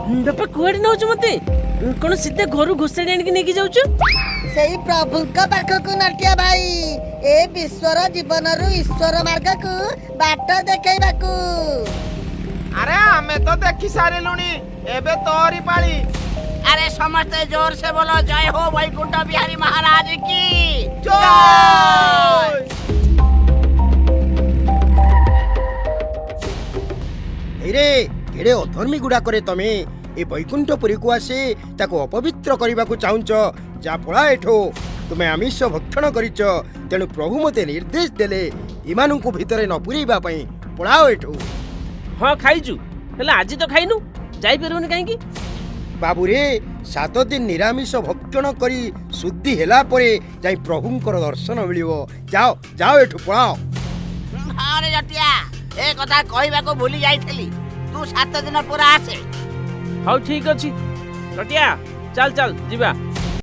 ବାପା, କୁଆଡେ ନଉଛୁ ମତେ? କଣ ସିଧା ଘରୁ ଘୋଷାଡ଼ି ଆଣିକି ନେଇକି ଯାଉଛୁ? ସେଇ ପ୍ରଭୁଙ୍କ ପାଖକୁ ନଟିଆ ଭାଇ, ଏ ବିଶ୍ୱର ଜୀବନରୁ ଈଶ୍ୱର ମାର୍ଗକୁ ବାଟ ଦେଖେଇବାକୁ। ଆରେ, ଆମେ ତ ଦେଖି ସାରିଲୁଣି, ଏବେ ତୋରି ପାଳି। ଆରେ, ସମସ୍ତେ ଜୋର ସେ ବୋଲ, ଜୟ ହୋ ବୈକୁଣ୍ଠ ବିହାରୀ ମହାରାଜ କି ଜୟ। ଏଇରେ, କେଡ଼େ ଅଧର୍ମୀ ଗୁଡ଼ାକରେ ତମେ ଏ ବୈକୁଣ୍ଠପୁରୀକୁ ଆସି ତାକୁ ଅପବିତ୍ର କରିବାକୁ ଚାହୁଁଛ। ଯା, ପଳା ଏଠୁ। ତୁମେ ଆମିଷ ଭକ୍ଷଣ କରିଛ, ତେଣୁ ପ୍ରଭୁ ମୋତେ ନିର୍ଦ୍ଦେଶ ଦେଲେ ଏମାନଙ୍କୁ ଭିତରେ ନ ପୁରେଇବା ପାଇଁ। ପଳାଅ ଏଠୁ। ହଁ, ଖାଇଛୁ, ହେଲେ ଆଜି ତ ଖାଇନୁ, ଯାଇପାରିବୁନି କାହିଁକି? ବାବୁରେ, 7 ଦିନ ନିରାମିଷ ଭକ୍ଷଣ କରି ଶୁଦ୍ଧି ହେଲା ପରେ ଯାଇ ପ୍ରଭୁଙ୍କର ଦର୍ଶନ ମିଳିବ। ଯାଅ, ଯାଅ, ଏଠୁ ପଳାଅ। ହଁ ରେ ଜଟିଆ, ଏ କଥା କହିବାକୁ ଭୁଲି ଯାଇଥିଲି। ତୁ 7 ଦିନ ପରେ ଆସେ। ହଉ, ଠିକ ଅଛି। ଜଟିଆ, ଚାଲ ଚାଲ, ଯିବା।